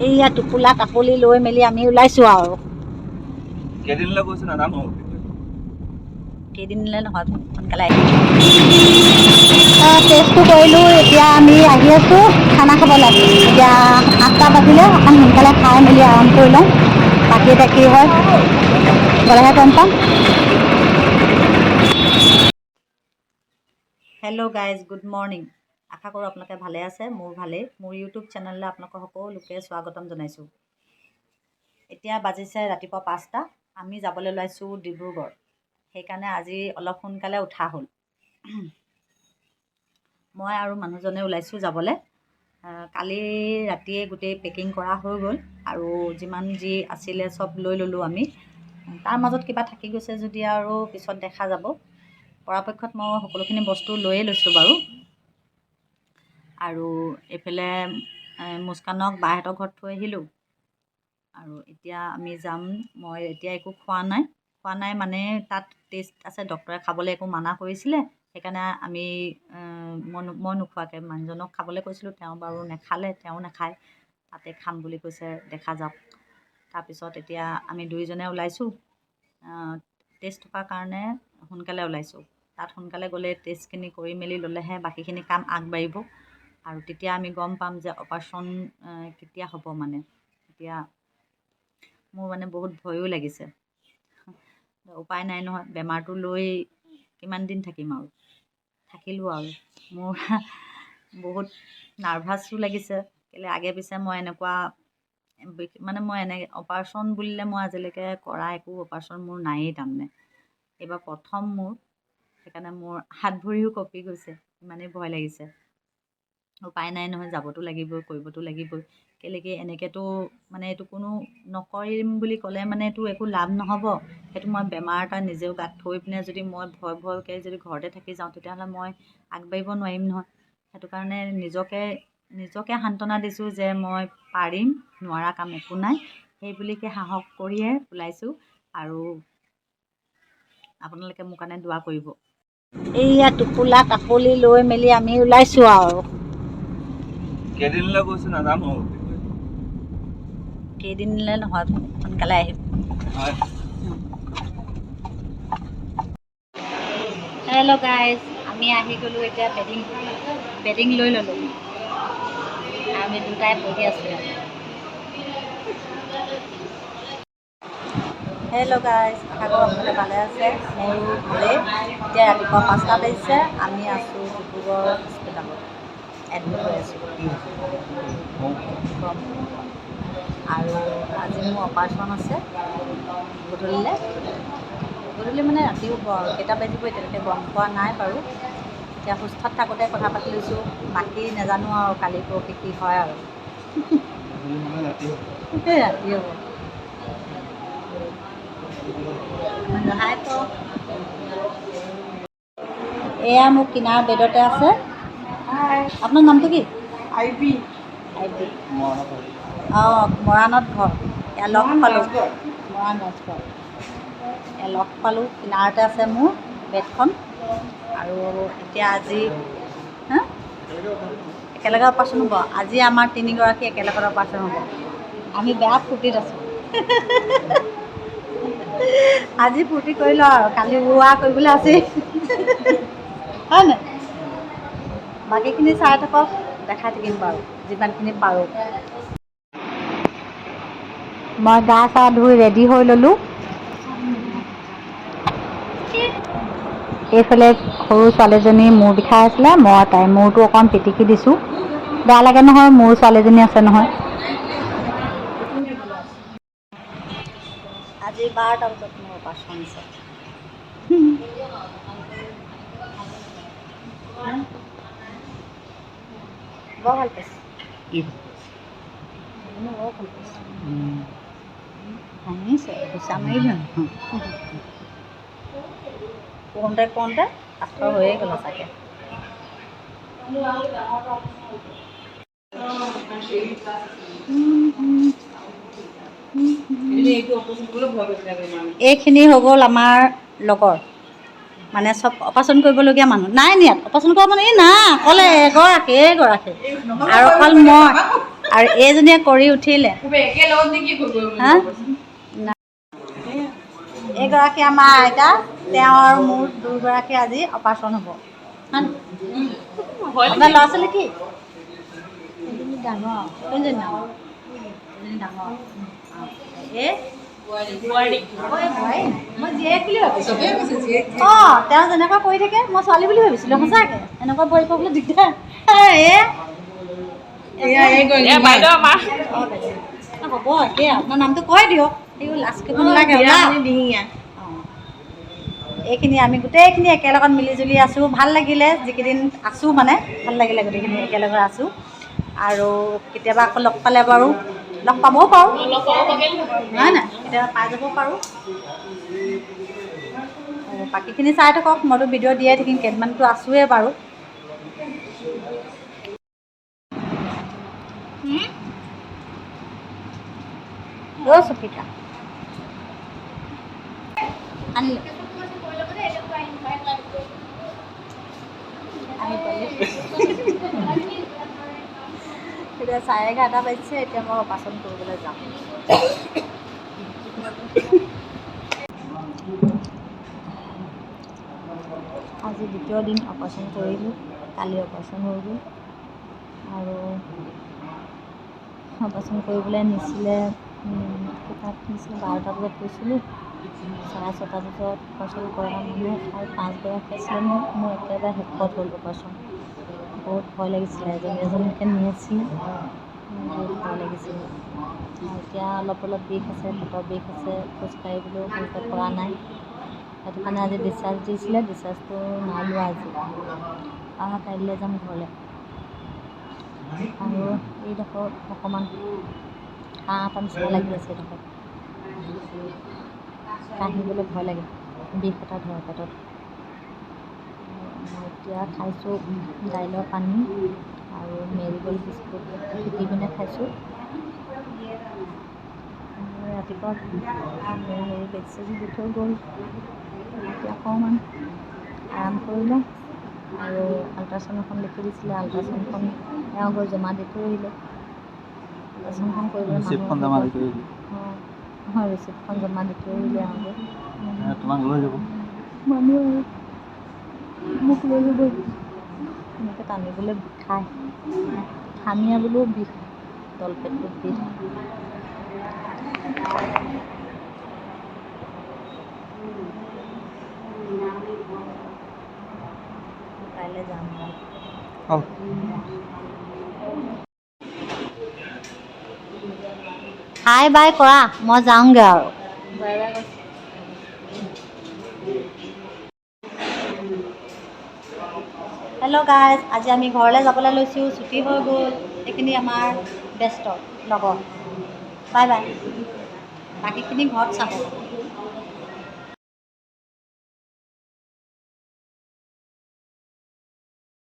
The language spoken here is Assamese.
এইয়া টোপোলা টাপলি লৈ মেলি আমি ওলাইছোঁ আৰু। কেইদিনলৈ গৈছে নাজানো। কেইদিনলৈ নহয়, সোনকালে। টেষ্টটো কৰিলোঁ, এতিয়া আমি আহি আছোঁ খানা খাবলৈ। এতিয়া 8টা বাজিলে, অকণ সোনকালে খাই মেলি আৰাম কৰি লওঁ। বাকী এতিয়া কি হয় গ'লেহে গম পাম। Hello' guys, good morning. আশা কৰোঁ আপোনালোকে ভালে আছে। মোৰ ভালেই। মোৰ ইউটিউব চেনেললৈ আপোনালোকক সকলোকে স্বাগতম জনাইছোঁ। এতিয়া বাজিছে ৰাতিপুৱা 5টা। আমি যাবলৈ ওলাইছোঁ ডিব্ৰুগড়, সেইকাৰণে আজি অলপ সোনকালে উঠা হ'ল। মই আৰু মানুহজনে ওলাইছোঁ যাবলৈ। কালি ৰাতিয়ে গোটেই পেকিং কৰা হৈ গ'ল আৰু যিমান যি আছিলে চব লৈ ল'লোঁ আমি। তাৰ মাজত কিবা থাকি গৈছে যদি আৰু পিছত দেখা যাব। পৰাপক্ষত মই সকলোখিনি বস্তু লৈয়ে লৈছোঁ বাৰু। আৰু এইফালে মুস্কানক বাহঁতৰ ঘৰত থৈ আহিলোঁ আৰু এতিয়া আমি যাম। মই এতিয়া একো খোৱা নাই। খোৱা নাই মানে তাত টেষ্ট আছে, ডক্টৰে খাবলৈ একো মানা কৰিছিলে। সেইকাৰণে আমি মই নোখোৱাকৈ মানুহজনক খাবলৈ কৈছিলোঁ। তেওঁ বাৰু নেখালে, তেওঁ নাখায়, তাতে খাম বুলি কৈছে, দেখা যাওক। তাৰপিছত এতিয়া আমি দুয়োজনে ওলাইছোঁ। টেষ্ট থকাৰ কাৰণে সোনকালে ওলাইছোঁ। তাত সোনকালে গ'লে টেষ্টখিনি কৰি মেলি ল'লেহে বাকীখিনি কাম আগবাঢ়িব আৰু তেতিয়া আমি গম পাম যে অপাৰেশ্যন কেতিয়া হ'ব। মানে এতিয়া মোৰ মানে বহুত ভয়ো লাগিছে। উপায় নাই নহয়, বেমাৰটো লৈ কিমান দিন থাকিম আৰু থাকিলোঁ আৰু মোৰ বহুত নাৰ্ভাছো লাগিছে। কেলৈ আগে পিছে মই এনেকুৱা মানে মই এনে অপাৰেশ্যন বুলিলে মই আজিলৈকে কৰা একো অপাৰেশ্যন মোৰ নায়েই তাৰমানে। এইবাৰ প্ৰথম মোৰ, সেইকাৰণে মোৰ হাত ভৰিও কঁপি গৈছে, ইমানেই ভয় লাগিছে। উপায় নাই নহয়, যাবতো লাগিবই, কৰিবতো লাগিবই। কেলৈ কি এনেকৈতো মানে এইটো কোনো নকৰিম বুলি ক'লে মানে এইটো একো লাভ নহ'ব। সেইটো মই বেমাৰ এটা নিজেও গাত থৈ পিনে যদি মই ভয় ভয়কৈ যদি ঘৰতে থাকি যাওঁ, তেতিয়াহ'লে মই আগবাঢ়িব নোৱাৰিম নহয়। সেইটো কাৰণে নিজকে নিজকে সান্তনা দিছোঁ যে মই পাৰিম, নোৱাৰা কাম একো নাই। সেই বুলিকে সাহস কৰিয়ে ওলাইছোঁ আৰু আপোনালোকে মোৰ কাৰণে দোৱা কৰিব। এইয়া টোপোলা টাপলি লৈ মেলি আমি ওলাইছোঁ আৰু। কেইদিনলৈ গৈছে নাজানো। কেইদিনলৈ নহয়, সোনকালে আহিম। হয়। হেল্ল' গাইজ, আমি আহি গ'লোঁ। এতিয়া বেডিং বেডিং লৈ ল'লোঁ, আমি দুটাই বহি আছোঁ। হেল্ল' গাইজ, আশা কৰোঁ আপোনালোকে ভালে আছে। মোৰো ভালেই। এতিয়া ৰাতিপুৱা 5টা বাজিছে। আমি আছোঁ ডিব্ৰুগড় হস্পিটেলত, এডমিট হৈ আছোঁ আৰু আজি মোৰ অপাৰেশ্যন আছে গধূলিলৈ। গধূলি মানে ৰাতি হ'ব আৰু কেইটা বাজিব এতিয়ালৈকে গম পোৱা নাই বাৰু। এতিয়া সুস্থত থাকোঁতে কথা পাতি লৈছোঁ, বাকী নাজানো আৰু কালি পৰহি কি হয় আৰু। ৰাতি ৰাতি হ'ব। হাই ক। এয়া মোৰ কিনাৰ বেডতে আছে। আপোনাৰ নামটো কি? আইবি। আইবি। অঁ, মৰাণত ঘৰ। এয়া লগ পালোঁ, মৰাণ ৰাজগড়। এয়া লগ পালোঁ, কিনাৰতে আছে মোৰ বেডখন। আৰু এতিয়া আজি হা একেলগে অপাৰেশ্যন হ'ব। আজি আমাৰ তিনিগৰাকী একেলগত অপাৰেশ্যন হ'ব। আমি বেয়া ফূৰ্তিত আছোঁ। আজি ফূৰ্তি কৰি লওঁ আৰু কালি উৱা কৰিবলৈ আছেই, হয় নাই? বাকীখিনি চাই থাকক, দেখাই থাকিম বাৰু যিমানখিনি পাৰোঁ। মই গা চা ধুই ৰেডি হৈ ল'লোঁ। এইফালে সৰু ছোৱালীজনী মূৰ বিষাই আছিলে, মই তাইৰ মূৰটো অকণ পিটিকি দিছোঁ। বেয়া লাগে নহয়, মোৰ ছোৱালীজনী আছে নহয়। আজি 12টা বজাত মোৰ অপাৰেশ্যন আছে। বৰ ভাল পাইছোঁ, বৰ ভাল পাইছোঁ। হাঁহিছে, ঘুচা মাৰি কৰোঁতে কৰোঁতে পাথৰ হৈয়ে গ'ল চাগে। এইখিনি হৈ গ'ল আমাৰ লগৰ, মানে চব অপাৰেশ্যন কৰিবলগীয়া মানুহ নাই নি ইয়াত? অপাৰেশ্যন কৰা মানে এই নাই, অকলে এগৰাকী, এইগৰাকী আৰু অকল মই। আৰু এইজনীয়ে কৰি উঠিলে। হা, এইগৰাকী আমাৰ আইতা, তেওঁ আৰু মোৰ দুগৰাকী আজি অপাৰেশ্যন হ'ব। আপোনাৰ ল'ৰা ছোৱালী কি? এজনী ডাঙৰ। কোনজনী ডাঙৰ? এজনী ডাঙৰ। এই বোৱাৰী। মই জীয়েক বুলি ভাবিছোঁ। অঁ, তেওঁ যেনেকুৱা কৰি থাকে মই ছোৱালী বুলি ভাবিছিলোঁ সঁচাকৈ। এনেকুৱা বোৱাৰী পাবলৈ দিগদাৰ। হ'ব, এতিয়া আপোনাৰ নামটো কৈ দিয়ক, এইবোৰ লাজ কৰিব নালাগে। এইখিনি আমি গোটেইখিনি একেলগত মিলিজুলি আছোঁ, ভাল লাগিলে। যিকেইদিন আছোঁ মানে ভাল লাগিলে, গোটেইখিনি একেলগে আছোঁ। আৰু কেতিয়াবা আকৌ লগ পালে বাৰু লগ পাবও পাৰোঁ, হয় নাই? কেতিয়াবা পাই যাব পাৰোঁ। বাকীখিনি চাই থাকক, মইতো ভিডিঅ' দিয়াই থাকিম। কেইদিনমানতো আছোঁৱেই বাৰু। অ' চুপিকা আনিলোঁ, আহি পালোঁ। এতিয়া 11:30 বাজিছে। এতিয়া মই অপাৰেশ্যন কৰিবলৈ যাম। আজি দ্বিতীয় দিন অপাৰেশ্যন কৰিলোঁ, কালি অপাৰেশ্যন হৈ গ'ল। আৰু অপাৰেশ্যন কৰিবলৈ নিছিলে কেইটাত নিছিলে? 12টা বজাত গৈছিলোঁ, 6:30 বজাত অপাৰেশ্যন কৰা মানুহ আৰু 5গৰাকী আছিলে। মোৰ একেবাৰে শেষত হ'ল অপাৰেশ্যন। বহুত ভয় লাগিছিলে, এজনী এজনীকৈ নি আছিলে, বহুত ভয় লাগিছিলে। এতিয়া অলপ অলপ বিষ আছে, পেটৰ বিষ আছে, খোজকাঢ়িবলৈও ভালকৈ পৰা নাই। সেইটো কাৰণে আজি ডিছচাৰ্জ দিছিলে, ডিছচাৰ্জটো নাই লোৱা আজি। অহা কাইলৈ যাম ঘৰলৈ। আৰু এইডোখৰ অকণমান কাঁহ এটা নিচিনা লাগি আছে, এইডোখৰ কাহিবলৈ ভয় লাগে, বিষ এটা ধৰে পেটত। মই এতিয়া খাইছোঁ দাইলৰ পানী আৰু মেৰিগ'ল্ড বিস্কুট ফেটি পিনে খাইছোঁ। ৰাতিপুৱা হেৰি বেজি চেজি দি থৈ গ'ল। এতিয়া অকণমান আৰাম কৰি লওঁ। আৰু আল্ট্ৰাচাউণ্ড এখন লিখি দিছিলে, আল্ট্ৰাচাউণ্ডখন এওঁ গৈ জমা দি থৈ আহিলে। আল্ট্ৰাচাউণ্ডখন কৰিবলৈ অঁ, ৰিচিপ্টখন জমা দি থৈ আহিলে এওঁ গৈ। তোমাক লৈ যাব মানুহ মোক লৈ যাব। এনেকৈ টানিবলৈ বিষায়, হামিয়াবলৈও বিষ, তলপেটটোত বিষ। কাইলৈ যাম। হাই বাই কৰা, মই যাওঁগৈ আৰু। হেল্ল' গাইজ, আজি আমি ঘৰলৈ যাবলৈ লৈছোঁ, ছুটি হৈ গ'ল। এইখিনি আমাৰ বেষ্টৰ লগৰ। বাই বাই, বাকীখিনি ঘৰত চাব।